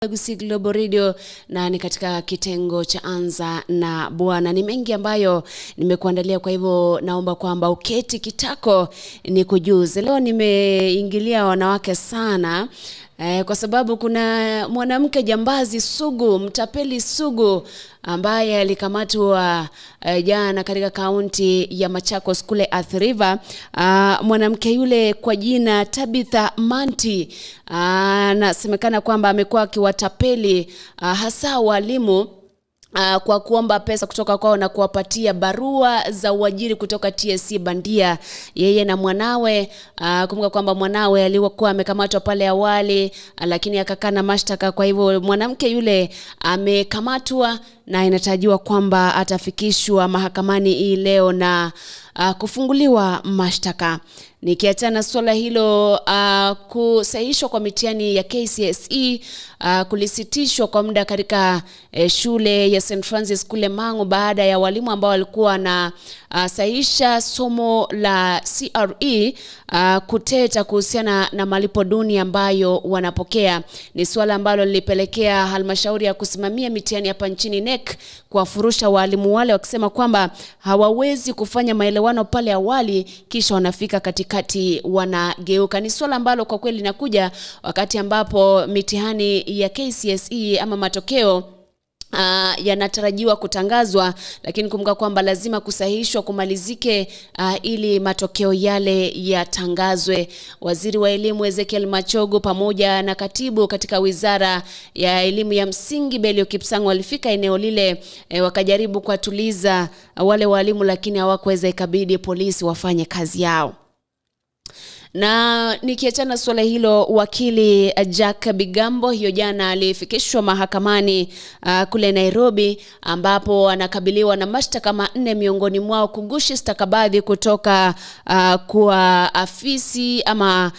Gusii Global Radio na ni katika kitengo cha Anza na Bwana. Ni mengi ambayo nimekuandalia, kwa hivyo naomba kwamba uketi kitako nikujuze. Leo nimeingilia wanawake sana. Kwa sababu kuna mwanamke jambazi sugu, mtapeli sugu ambaye alikamatwa jana katika kaunti ya Machakos kule Athi River. Mwanamke yule kwa jina Tabitha Manti anasemekana kwamba amekuwa akiwatapeli hasa walimu kwa kuomba pesa kutoka kwao na kuwapatia barua za uajiri kutoka TSC bandia. Yeye na mwanawe, kumbuka kwamba mwanawe alikuwa amekamatwa pale awali, lakini akakana mashtaka. Kwa hivyo mwanamke yule amekamatwa na inatarajiwa kwamba atafikishwa mahakamani hii leo na kufunguliwa mashtaka. Nikiachana swala hilo, kusahihishwa kwa mitihani ya KCSE kulisitishwa kwa muda katika shule ya St. Francis kule Mangu baada ya walimu ambao walikuwa na sahihisha somo la CRE kuteta kuhusiana na malipo duni ambayo wanapokea. Ni swala ambalo lilipelekea halmashauri ya kusimamia mitihani hapa nchini NEC kuwafurusha walimu wale, wakisema kwamba hawawezi kufanya maelewano pale awali kisha wanafika katikati wanageuka. Ni swala ambalo kwa kweli linakuja wakati ambapo mitihani ya KCSE ama matokeo yanatarajiwa kutangazwa, lakini kumbuka kwamba lazima kusahihishwa kumalizike ili matokeo yale yatangazwe. Waziri wa Elimu Ezekiel Machogo pamoja na katibu katika Wizara ya Elimu ya Msingi Belio Kipsang walifika eneo lile, wakajaribu kuwatuliza wale walimu, lakini hawakuweza, ikabidi polisi wafanye kazi yao. Na nikiachana swala hilo, wakili Jack Bigambo hiyo jana alifikishwa mahakamani kule Nairobi, ambapo anakabiliwa na mashtaka manne, miongoni mwao kugushi stakabadhi kutoka kwa afisi ama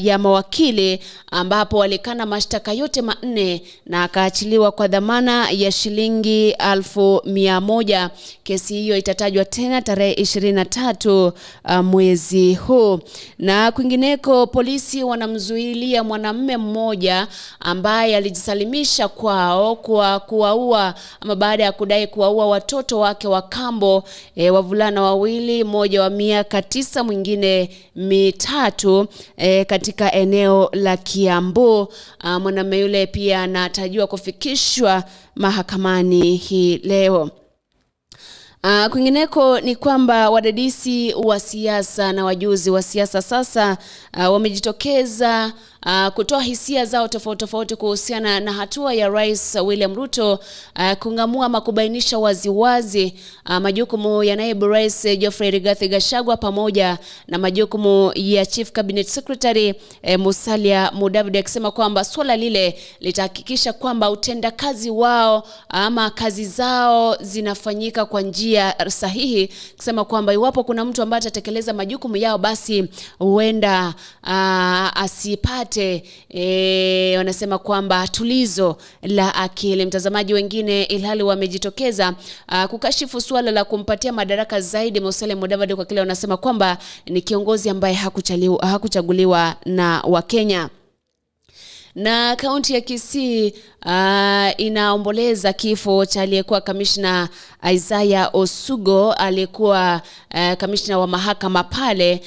ya mawakili, ambapo alikana mashtaka yote manne na akaachiliwa kwa dhamana ya shilingi 100,000. Kesi hiyo itatajwa tena tarehe 23 mwezi huu. Na kwingineko, polisi wanamzuilia mwanamume mmoja ambaye alijisalimisha kwao kwa kuwaua ama baada ya kudai kuwaua watoto wake wa kambo, wavulana wawili, mmoja wa miaka 9 mwingine 3, katika eneo la Kiambu. Mwanamume yule pia anatarajiwa kufikishwa mahakamani hii leo. Kwingineko ni kwamba wadadisi wa siasa na wajuzi wa siasa sasa wamejitokeza kutoa hisia zao tofauti tofauti kuhusiana na hatua ya Rais William Ruto kungamua ama kubainisha waziwazi majukumu ya naibu Rais Geoffrey Rigathi Gachagua pamoja na majukumu ya Chief Cabinet Secretary Musalia Mudavadi, akisema kwamba swala lile litahakikisha kwamba utendakazi wao ama kazi zao zinafanyika kwa njia sahihi, kusema kwamba iwapo kuna mtu ambaye atatekeleza majukumu yao basi huenda asipate wanasema kwamba tulizo la akili. Mtazamaji, wengine ilhali wamejitokeza kukashifu swala la kumpatia madaraka zaidi Musalia Mudavadi kwa kile wanasema kwamba ni kiongozi ambaye hakuchaguliwa na Wakenya. Na kaunti ya Kisii inaomboleza kifo cha aliyekuwa kamishna Isaiah Osugo, aliyekuwa kamishna wa mahakama pale.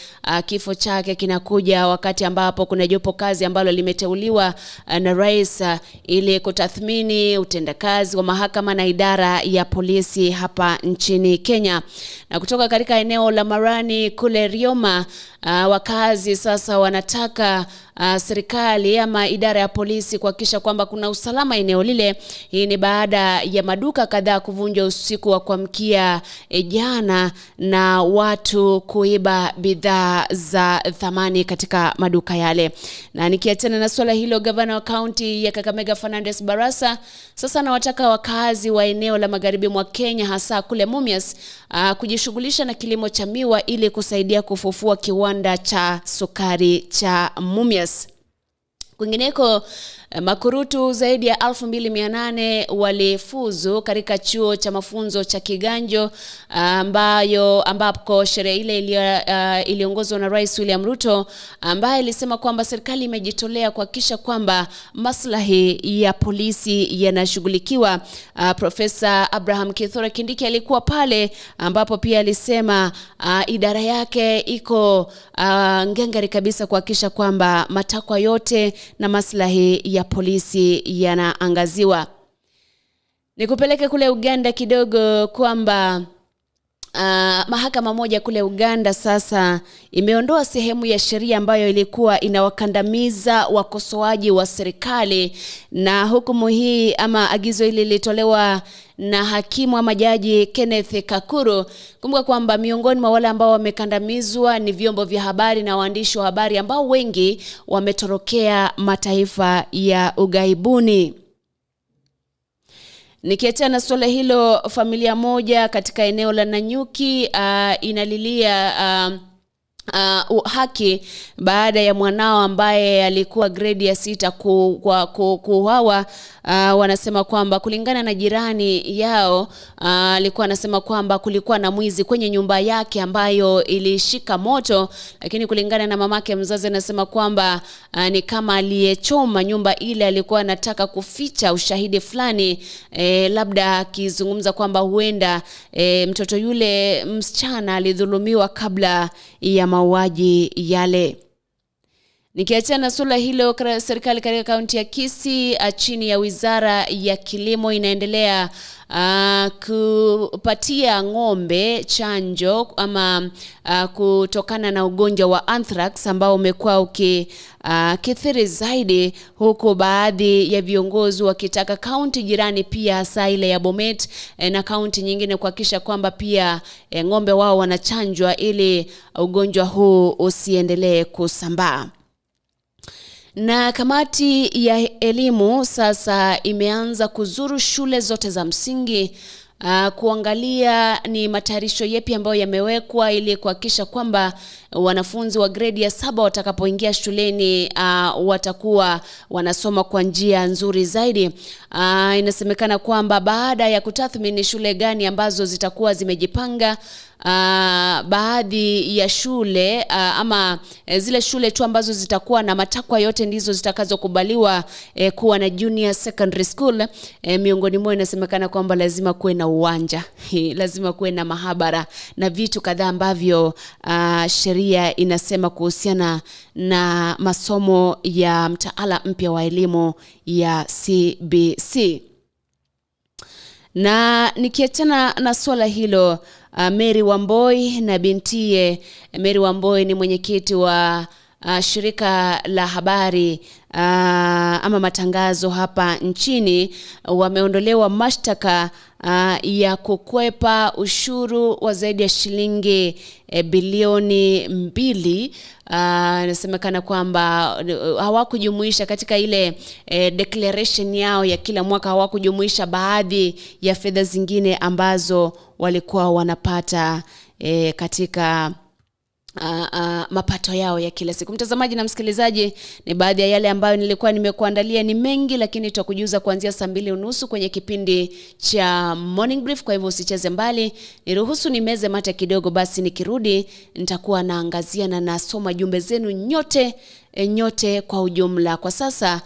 Kifo chake kinakuja wakati ambapo kuna jopo kazi ambalo limeteuliwa na rais ili kutathmini utendakazi wa mahakama na idara ya polisi hapa nchini Kenya. Na kutoka katika eneo la Marani kule Rioma, wakazi sasa wanataka serikali ama idara ya polisi kuhakikisha kwamba kuna usalama eneo lile. Hii ni baada ya maduka kadhaa kuvunjwa usiku wa kuamkia jana na watu kuiba bidhaa za thamani katika maduka yale. Na nikiachana na swala hilo, gavana wa kaunti ya Kakamega Fernandes Barasa sasa anawataka wakazi wa eneo la magharibi mwa Kenya hasa kule Mumias kujishughulisha na kilimo cha miwa ili kusaidia kufufua kiwanda cha sukari cha Mumias. Kwingineko, makurutu zaidi ya 2800 walifuzu katika chuo cha mafunzo cha Kiganjo, ambapo sherehe ile iliongozwa na Rais William Ruto, ambaye alisema kwamba serikali imejitolea kuhakikisha kwamba maslahi ya polisi yanashughulikiwa. Profesa Abraham Kithure Kindiki alikuwa pale, ambapo pia alisema idara yake iko ngangari kabisa kuhakikisha kwamba matakwa yote na maslahi ya polisi yanaangaziwa. Nikupeleke kule Uganda kidogo kwamba mahakama moja kule Uganda sasa imeondoa sehemu ya sheria ambayo ilikuwa inawakandamiza wakosoaji wa serikali, na hukumu hii ama agizo hili lilitolewa na hakimu ama jaji Kenneth Kakuru. Kumbuka kwamba miongoni mwa wale ambao wamekandamizwa ni vyombo vya habari na waandishi wa habari ambao wengi wametorokea mataifa ya ughaibuni. Nikiachana na swala hilo, familia moja katika eneo la Nanyuki inalilia haki baada ya mwanao ambaye alikuwa gredi ya 6 kuuawa. Wanasema kwamba kulingana na jirani yao, alikuwa anasema kwamba kulikuwa na mwizi kwenye nyumba yake ambayo ilishika moto, lakini kulingana na mamake mzazi anasema kwamba ni kama aliyechoma nyumba ile alikuwa anataka kuficha ushahidi fulani, labda akizungumza kwamba huenda mtoto yule msichana alidhulumiwa kabla ya mauaji yale. Nikiachana na suala hilo, serikali katika kaunti ya Kisii chini ya Wizara ya Kilimo inaendelea kupatia ng'ombe chanjo ama kutokana na ugonjwa wa anthrax ambao umekuwa ukikithiri zaidi, huku baadhi ya viongozi wakitaka kaunti jirani pia hasa ile ya Bomet na kaunti nyingine kuhakikisha kwamba pia ng'ombe wao wanachanjwa ili ugonjwa huu usiendelee kusambaa. Na kamati ya elimu sasa imeanza kuzuru shule zote za msingi kuangalia ni matayarisho yepi ambayo yamewekwa ili kuhakikisha kwamba wanafunzi wa gredi ya 7 watakapoingia shuleni watakuwa wanasoma kwa njia nzuri zaidi. Inasemekana kwamba baada ya kutathmini shule gani ambazo zitakuwa zimejipanga, baadhi ya shule ama zile shule tu ambazo zitakuwa na matakwa yote ndizo zitakazokubaliwa kuwa na junior secondary school. Miongoni mwao inasemekana kwamba lazima kuwe na uwanja, lazima kuwe na mahabara na vitu kadhaa ambavyo sheria inasema kuhusiana na masomo ya mtaala mpya wa elimu ya CBC. Na nikiachana na swala hilo, Mary Wamboi na bintiye. Mary Wamboi ni mwenyekiti wa shirika la habari ama matangazo hapa nchini, wameondolewa mashtaka ya kukwepa ushuru wa zaidi ya shilingi bilioni 2. Inasemekana kwamba hawakujumuisha katika ile declaration yao ya kila mwaka, hawakujumuisha baadhi ya fedha zingine ambazo walikuwa wanapata katika mapato yao ya kila siku. Mtazamaji na msikilizaji, ni baadhi ya yale ambayo nilikuwa nimekuandalia. Ni mengi, lakini tutakujuza kuanzia 2:30 kwenye kipindi cha Morning Brief. Kwa hivyo usicheze mbali, niruhusu nimeze mate kidogo, basi nikirudi nitakuwa naangazia na nasoma jumbe zenu nyote, nyote kwa ujumla. Kwa sasa